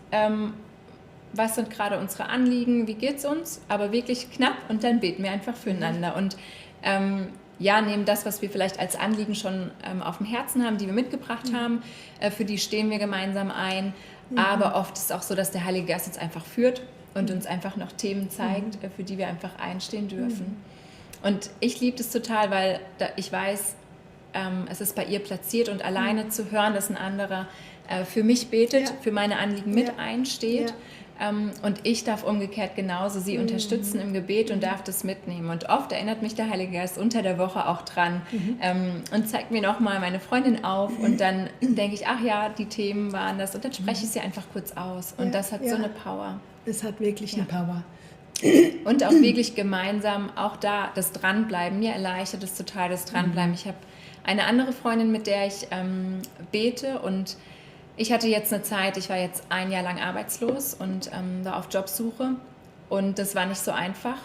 Was sind gerade unsere Anliegen, wie geht's uns? Aber wirklich knapp und dann beten wir einfach füreinander. Und nehmen das, was wir vielleicht als Anliegen schon auf dem Herzen haben, die wir mitgebracht haben, für die stehen wir gemeinsam ein. Aber oft ist es auch so, dass der Heilige Geist uns einfach führt und uns einfach noch Themen zeigt, für die wir einfach einstehen dürfen. Und ich liebe das total, weil ich weiß, es ist bei ihr platziert und alleine zu hören, dass ein anderer für mich betet, für meine Anliegen mit einsteht. Und ich darf umgekehrt genauso sie unterstützen im Gebet und darf das mitnehmen. Und oft erinnert mich der Heilige Geist unter der Woche auch dran und zeigt mir nochmal meine Freundin auf und dann denke ich, ach ja, die Themen waren das und dann spreche ich sie einfach kurz aus und das hat so eine Power. Es hat wirklich eine Power. Und auch wirklich gemeinsam, auch da das Dranbleiben, mir erleichtert es total, das Dranbleiben. Ich habe eine andere Freundin, mit der ich bete und ich hatte jetzt eine Zeit, ich war jetzt 1 Jahr lang arbeitslos und war auf Jobsuche und das war nicht so einfach.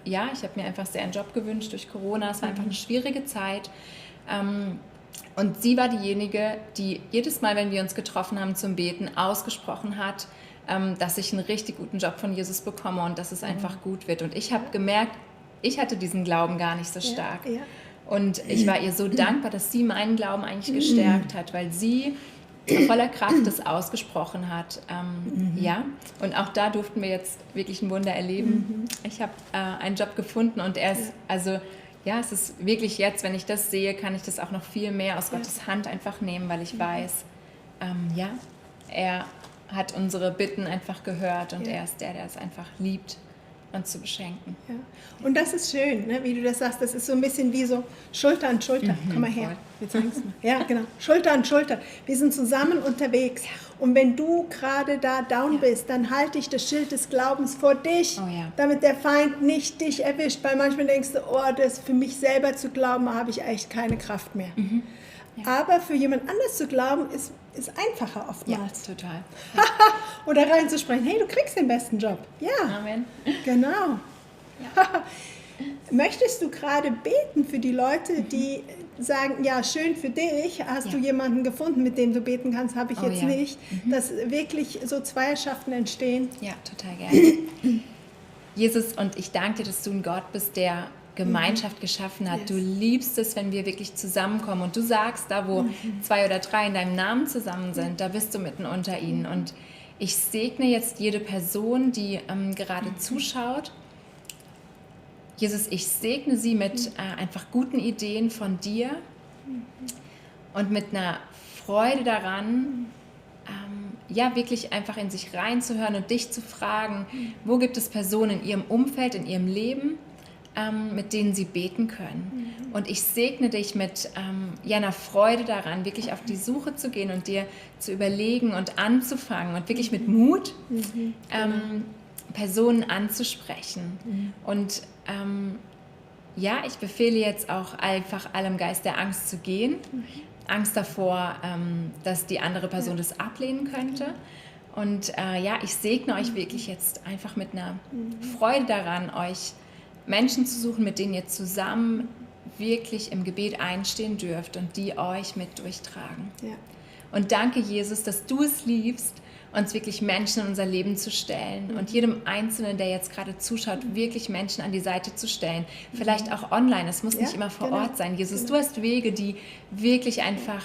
Ich habe mir einfach sehr einen Job gewünscht durch Corona, es war einfach eine schwierige Zeit. Und sie war diejenige, die jedes Mal, wenn wir uns getroffen haben zum Beten, ausgesprochen hat, dass ich einen richtig guten Job von Jesus bekomme und dass es einfach gut wird. Und ich habe gemerkt, ich hatte diesen Glauben gar nicht so stark. Und ich war ihr so dankbar, dass sie meinen Glauben eigentlich gestärkt hat, weil sie voller Kraft das ausgesprochen hat. Und auch da durften wir jetzt wirklich ein Wunder erleben. Ich habe einen Job gefunden und er ist, es ist wirklich jetzt, wenn ich das sehe, kann ich das auch noch viel mehr aus Gottes Hand einfach nehmen, weil ich weiß, er hat unsere Bitten einfach gehört und er ist der es einfach liebt, uns zu beschenken. Ja. Und das ist schön, ne? Wie du das sagst, das ist so ein bisschen wie so Schulter an Schulter. Komm mal her, wir zeigen es mal. Ja, genau, Schulter an Schulter. Wir sind zusammen unterwegs. Und wenn du gerade da down bist, dann halte ich das Schild des Glaubens vor dich, damit der Feind nicht dich erwischt. Weil manchmal denkst du, das für mich selber zu glauben, habe ich echt keine Kraft mehr. Aber für jemand anders zu glauben, ist einfacher oftmals. Ja, total. Oder reinzusprechen, hey, du kriegst den besten Job. Ja, Amen. Genau. Ja. Möchtest du gerade beten für die Leute, die sagen, ja, schön für dich, hast du jemanden gefunden, mit dem du beten kannst, habe ich jetzt nicht, dass wirklich so Zweierschaften entstehen? Ja, total gerne. Jesus, und ich danke dir, dass du ein Gott bist, der Gemeinschaft geschaffen hat. Du liebst es, wenn wir wirklich zusammenkommen. Und du sagst, da wo 2 oder 3 in deinem Namen zusammen sind, da bist du mitten unter ihnen. Und ich segne jetzt jede Person, die gerade zuschaut. Jesus, ich segne sie mit einfach guten Ideen von dir und mit einer Freude daran, wirklich einfach in sich reinzuhören und dich zu fragen, wo gibt es Personen in ihrem Umfeld, in ihrem Leben, mit denen sie beten können. Und ich segne dich mit einer Freude daran, wirklich auf die Suche zu gehen und dir zu überlegen und anzufangen und wirklich mit Mut Personen anzusprechen. Und ich befehle jetzt auch einfach allem Geist der Angst zu gehen. Angst davor, dass die andere Person das ablehnen könnte. Und ich segne euch wirklich jetzt einfach mit einer Freude daran, euch Menschen zu suchen, mit denen ihr zusammen wirklich im Gebet einstehen dürft und die euch mit durchtragen. Ja. Und danke, Jesus, dass du es liebst, uns wirklich Menschen in unser Leben zu stellen und jedem Einzelnen, der jetzt gerade zuschaut, wirklich Menschen an die Seite zu stellen. Vielleicht auch online, es muss nicht immer vor Ort sein. Jesus, du hast Wege, die wirklich einfach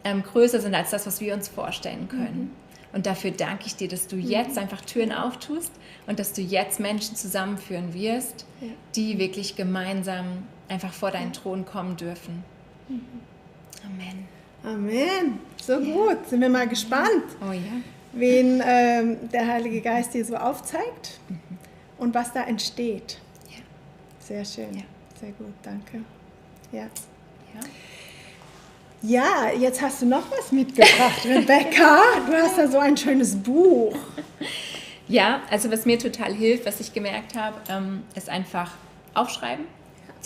größer sind als das, was wir uns vorstellen können. Und dafür danke ich dir, dass du jetzt einfach Türen auftust und dass du jetzt Menschen zusammenführen wirst, die wirklich gemeinsam einfach vor deinen Thron kommen dürfen. Amen. Amen. So gut. Sind wir mal gespannt, wen der Heilige Geist dir so aufzeigt und was da entsteht. Ja. Sehr schön. Ja. Sehr gut. Danke. Ja, jetzt hast du noch was mitgebracht, Rebecca. Du hast da so ein schönes Buch. Ja, also was mir total hilft, was ich gemerkt habe, ist einfach aufschreiben,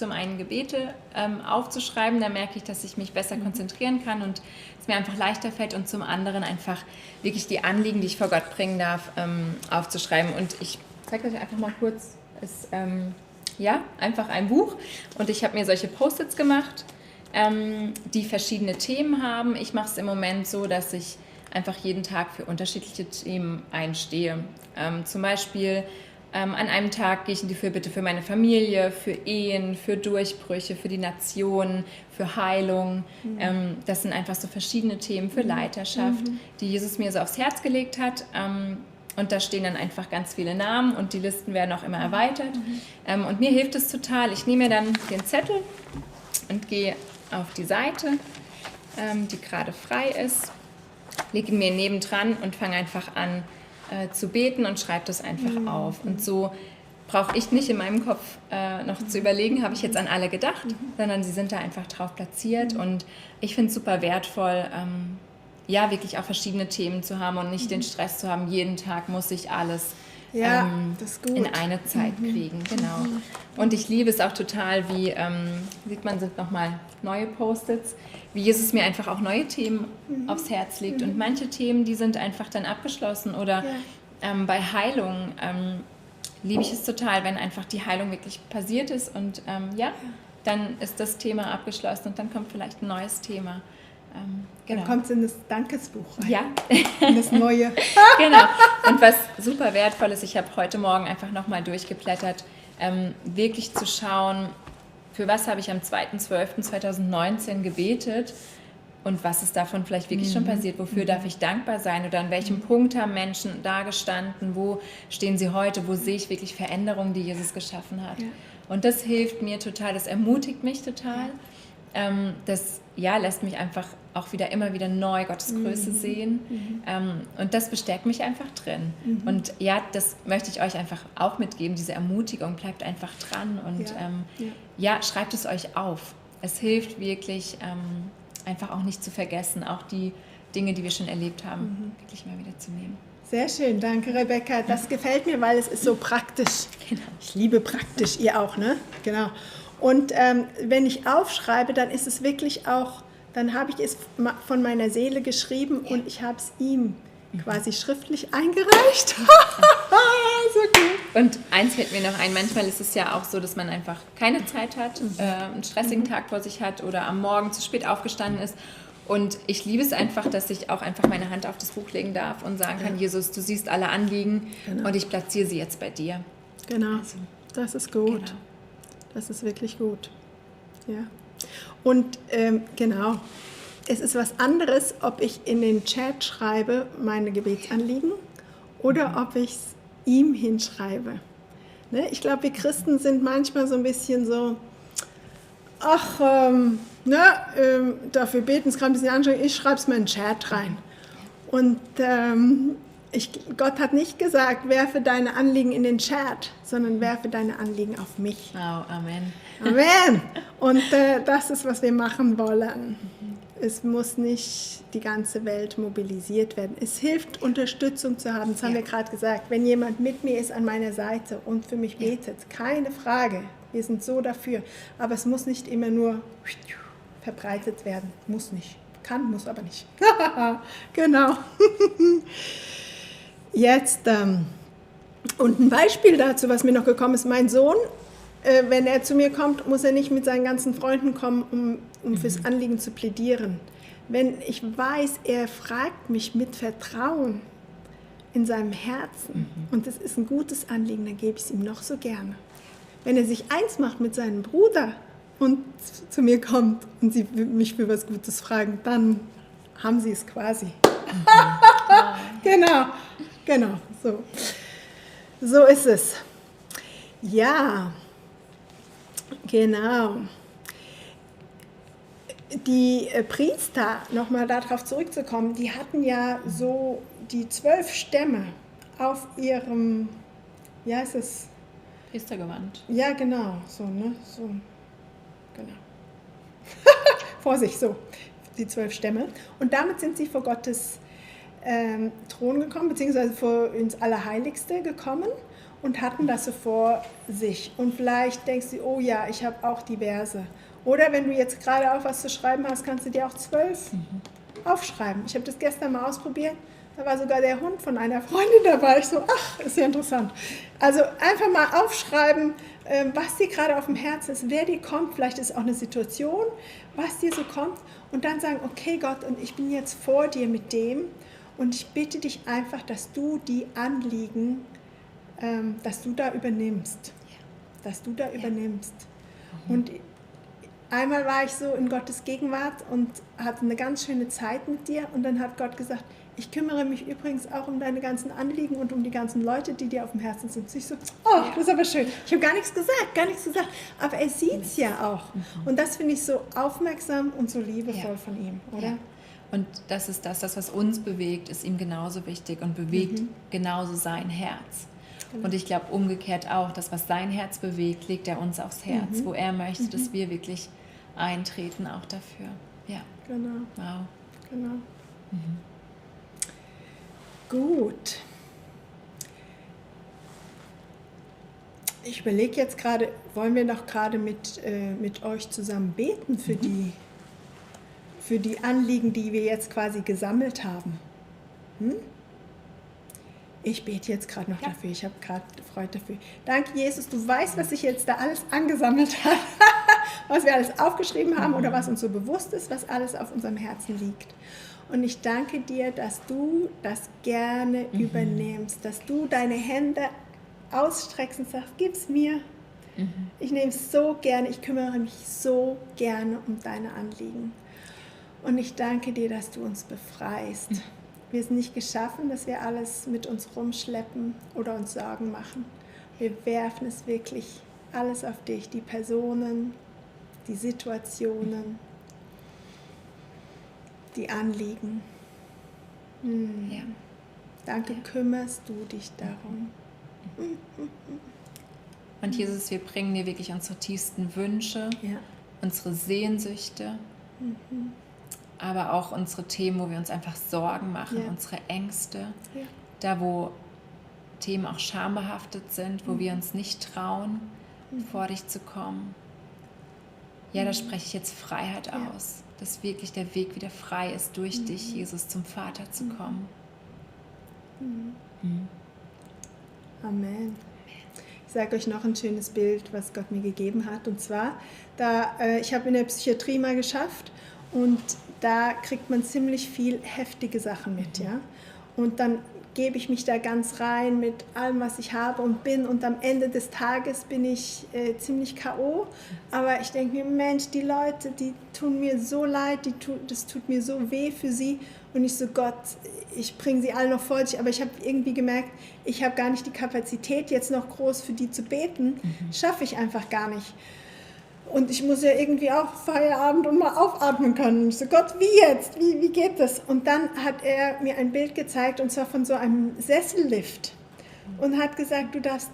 zum einen Gebete aufzuschreiben, da merke ich, dass ich mich besser konzentrieren kann und es mir einfach leichter fällt und zum anderen einfach wirklich die Anliegen, die ich vor Gott bringen darf, aufzuschreiben. Und ich zeige euch einfach mal kurz, ist einfach ein Buch und ich habe mir solche Post-its gemacht, die verschiedene Themen haben. Ich mache es im Moment so, dass ich einfach jeden Tag für unterschiedliche Themen einstehe. Zum Beispiel an einem Tag gehe ich in die Fürbitte für meine Familie, für Ehen, für Durchbrüche, für die Nation, für Heilung. Das sind einfach so verschiedene Themen für Leiterschaft, die Jesus mir so aufs Herz gelegt hat. Und da stehen dann einfach ganz viele Namen und die Listen werden auch immer erweitert. Und mir hilft es total. Ich nehme mir dann den Zettel und gehe auf die Seite, die gerade frei ist, lege mir nebendran und fange einfach an zu beten und schreibe das einfach auf. Und so brauche ich nicht in meinem Kopf noch zu überlegen, habe ich jetzt an alle gedacht, sondern sie sind da einfach drauf platziert. Und ich finde es super wertvoll, wirklich auch verschiedene Themen zu haben und nicht den Stress zu haben, jeden Tag muss ich alles das ist gut. in eine Zeit kriegen. Genau. Und ich liebe es auch total, wie, sieht man, sind nochmal neue Post-its, wie Jesus mir einfach auch neue Themen aufs Herz legt. Und manche Themen, die sind einfach dann abgeschlossen. Oder bei Heilung liebe ich es total, wenn einfach die Heilung wirklich passiert ist. Und dann ist das Thema abgeschlossen und dann kommt vielleicht ein neues Thema. Dann kommt es in das Dankesbuch rein. Ja. In das Neue. Genau. Und was super wertvoll ist, ich habe heute Morgen einfach nochmal durchgeblättert, wirklich zu schauen, für was habe ich am 2.12.2019 gebetet und was ist davon vielleicht wirklich schon passiert, wofür darf ich dankbar sein oder an welchem Punkt haben Menschen da gestanden, wo stehen sie heute, wo sehe ich wirklich Veränderungen, die Jesus geschaffen hat. Ja. Und das hilft mir total, das ermutigt mich total. Das lässt mich einfach auch immer wieder neu Gottes Größe sehen. Und das bestärkt mich einfach drin. Und das möchte ich euch einfach auch mitgeben, diese Ermutigung, bleibt einfach dran und schreibt es euch auf. Es hilft wirklich, einfach auch nicht zu vergessen, auch die Dinge, die wir schon erlebt haben, wirklich mal wieder zu nehmen. Sehr schön, danke Rebecca. Das gefällt mir, weil es ist so praktisch. Genau. Ich liebe praktisch, ihr auch, ne? Genau. Und wenn ich aufschreibe, dann ist es wirklich auch, dann habe ich es von meiner Seele geschrieben und ich habe es ihm quasi schriftlich eingereicht. So gut. Und eins fällt mir noch ein, manchmal ist es ja auch so, dass man einfach keine Zeit hat, einen stressigen Tag vor sich hat oder am Morgen zu spät aufgestanden ist. Und ich liebe es einfach, dass ich auch einfach meine Hand auf das Buch legen darf und sagen kann, Jesus, du siehst alle Anliegen und ich platziere sie jetzt bei dir. Genau, also, das ist gut. Genau. Das ist wirklich gut. Ja. Und es ist was anderes, ob ich in den Chat schreibe, meine Gebetsanliegen, oder ob ich es ihm hinschreibe. Ne? Ich glaube, wir Christen sind manchmal so ein bisschen so, dafür beten, es kann ein bisschen anstrengend, ich schreibe es mal in den Chat rein. Und Gott hat nicht gesagt, werfe deine Anliegen in den Chat, sondern werfe deine Anliegen auf mich. Oh, Amen. Amen. Und das ist, was wir machen wollen. Es muss nicht die ganze Welt mobilisiert werden. Es hilft, Unterstützung zu haben. Das haben wir gerade gesagt. Wenn jemand mit mir ist an meiner Seite und für mich betet, keine Frage. Wir sind so dafür. Aber es muss nicht immer nur verbreitet werden. Muss nicht. Kann, muss aber nicht. Genau. Jetzt, und ein Beispiel dazu, was mir noch gekommen ist, mein Sohn, wenn er zu mir kommt, muss er nicht mit seinen ganzen Freunden kommen, um fürs Anliegen zu plädieren. Wenn ich weiß, er fragt mich mit Vertrauen in seinem Herzen und das ist ein gutes Anliegen, dann gebe ich es ihm noch so gerne. Wenn er sich eins macht mit seinem Bruder und zu mir kommt und sie mich für was Gutes fragen, dann haben sie es quasi. Genau, so ist es. Ja, genau. Die Priester, nochmal darauf zurückzukommen, die hatten ja so die 12 Stämme auf ihrem, wie heißt es? Priestergewand. Ja, genau, so, ne? So, genau. Vorsicht, so, die 12 Stämme. Und damit sind sie vor Gottes Thron gekommen, beziehungsweise ins Allerheiligste gekommen. und hatten das so vor sich. Und vielleicht denkst du, oh ja, ich habe auch die Verse. Oder wenn du jetzt gerade auch was zu schreiben hast, kannst du dir auch 12 aufschreiben. Ich habe das gestern mal ausprobiert. Da war sogar der Hund von einer Freundin dabei. Ich so, ach, ist ja interessant. Also einfach mal aufschreiben, was dir gerade auf dem Herzen ist, wer dir kommt. Vielleicht ist es auch eine Situation, was dir so kommt. Und dann sagen, okay Gott, und ich bin jetzt vor dir mit dem. Und ich bitte dich einfach, dass du die Anliegen, dass du da übernimmst. Dass du da übernimmst. Und einmal war ich so in Gottes Gegenwart und hatte eine ganz schöne Zeit mit dir. Und dann hat Gott gesagt, ich kümmere mich übrigens auch um deine ganzen Anliegen und um die ganzen Leute, die dir auf dem Herzen sind. Und ich so, oh, das ist aber schön. Ich habe gar nichts gesagt. Aber er sieht es ja auch. Und das finde ich so aufmerksam und so liebevoll von ihm, oder? Ja. Und das ist das, was uns bewegt, ist ihm genauso wichtig und bewegt genauso sein Herz. Genau. Und ich glaube umgekehrt auch, das, was sein Herz bewegt, legt er uns aufs Herz, wo er möchte, dass wir wirklich eintreten auch dafür. Ja. Genau. Wow. Genau. Gut. Ich überlege jetzt gerade, wollen wir noch gerade mit euch zusammen beten für die Anliegen, die wir jetzt quasi gesammelt haben? Ich bete jetzt gerade noch dafür. Ich habe gerade Freude dafür. Danke, Jesus. Du weißt, was ich jetzt da alles angesammelt habe, was wir alles aufgeschrieben haben oder was uns so bewusst ist, was alles auf unserem Herzen liegt. Und ich danke dir, dass du das gerne übernimmst, dass du deine Hände ausstreckst und sagst, gib's mir. Ich nehme es so gerne, ich kümmere mich so gerne um deine Anliegen. Und ich danke dir, dass du uns befreist. Wir sind nicht geschaffen, dass wir alles mit uns rumschleppen oder uns Sorgen machen. Wir werfen es wirklich alles auf dich, die Personen, die Situationen, die Anliegen. Ja. Danke, kümmerst du dich darum. Und Jesus, wir bringen dir wirklich unsere tiefsten Wünsche, unsere Sehnsüchte, aber auch unsere Themen, wo wir uns einfach Sorgen machen, unsere Ängste, da wo Themen auch schambehaftet sind, wo wir uns nicht trauen, vor dich zu kommen. Ja, da spreche ich jetzt Freiheit aus, dass wirklich der Weg wieder frei ist, durch dich, Jesus, zum Vater zu kommen. Amen. Ich sage euch noch ein schönes Bild, was Gott mir gegeben hat. Und zwar, ich habe in der Psychiatrie mal geschafft und da kriegt man ziemlich viel heftige Sachen mit. Ja? Und dann gebe ich mich da ganz rein mit allem, was ich habe und bin. Und am Ende des Tages bin ich ziemlich K.O. Aber ich denke mir, Mensch, die Leute, die tun mir so leid, das tut mir so weh für sie. Und ich so, Gott, ich bringe sie alle noch vor dich. Aber ich habe irgendwie gemerkt, ich habe gar nicht die Kapazität, jetzt noch groß für die zu beten. Schaffe ich einfach gar nicht. Und ich muss ja irgendwie auch Feierabend und mal aufatmen können. Ich so, Gott, wie jetzt? Wie geht das? Und dann hat er mir ein Bild gezeigt, und zwar von so einem Sessellift. Und hat gesagt, du darfst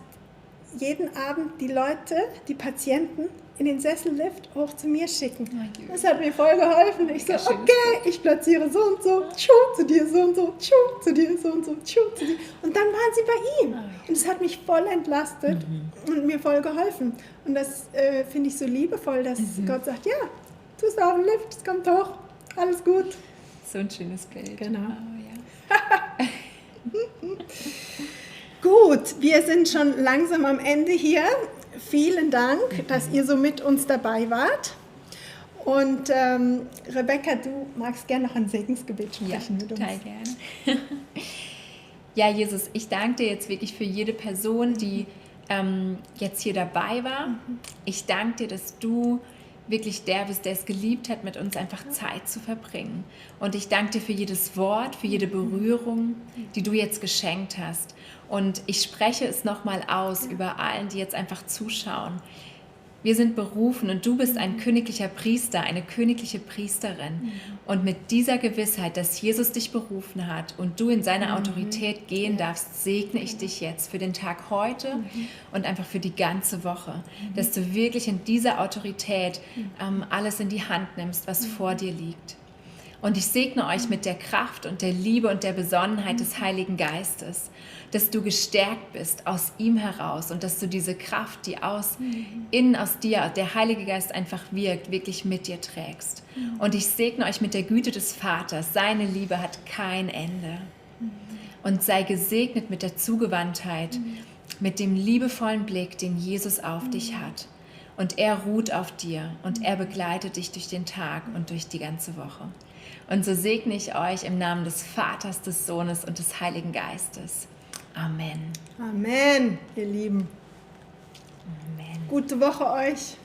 jeden Abend die Leute, die Patienten, in den Sessellift hoch zu mir schicken. Das hat mir voll geholfen. Ich so, okay, ich platziere so und so, zu dir so und so, zu dir so und so, zu dir. Und dann waren sie bei ihm. Und es hat mich voll entlastet und mir voll geholfen. Und das finde ich so liebevoll, dass Gott sagt, ja, du bist auf dem Lift, es kommt hoch, alles gut. So ein schönes Bild. Genau. Oh, ja. Gut, wir sind schon langsam am Ende hier. Vielen Dank, dass ihr so mit uns dabei wart. Und Rebecca, du magst gerne noch ein Segensgebet sprechen mit uns. Total gerne. Ja, Jesus, ich danke dir jetzt wirklich für jede Person, die jetzt hier dabei war. Ich danke dir, dass du wirklich der bist, der es geliebt hat, mit uns einfach Zeit zu verbringen. Und ich danke dir für jedes Wort, für jede Berührung, die du jetzt geschenkt hast. Und ich spreche es nochmal aus über allen, die jetzt einfach zuschauen. Wir sind berufen und du bist ein königlicher Priester, eine königliche Priesterin. Und mit dieser Gewissheit, dass Jesus dich berufen hat und du in seine Autorität gehen darfst, segne ich dich jetzt für den Tag heute und einfach für die ganze Woche. Dass du wirklich in dieser Autorität alles in die Hand nimmst, was vor dir liegt. Und ich segne euch mit der Kraft und der Liebe und der Besonnenheit des Heiligen Geistes, dass du gestärkt bist aus ihm heraus und dass du diese Kraft, die innen aus dir, der Heilige Geist einfach wirkt, wirklich mit dir trägst. Und ich segne euch mit der Güte des Vaters. Seine Liebe hat kein Ende. Und sei gesegnet mit der Zugewandtheit, mit dem liebevollen Blick, den Jesus auf dich hat. Und er ruht auf dir und er begleitet dich durch den Tag und durch die ganze Woche. Und so segne ich euch im Namen des Vaters, des Sohnes und des Heiligen Geistes. Amen. Amen, ihr Lieben. Amen. Gute Woche euch.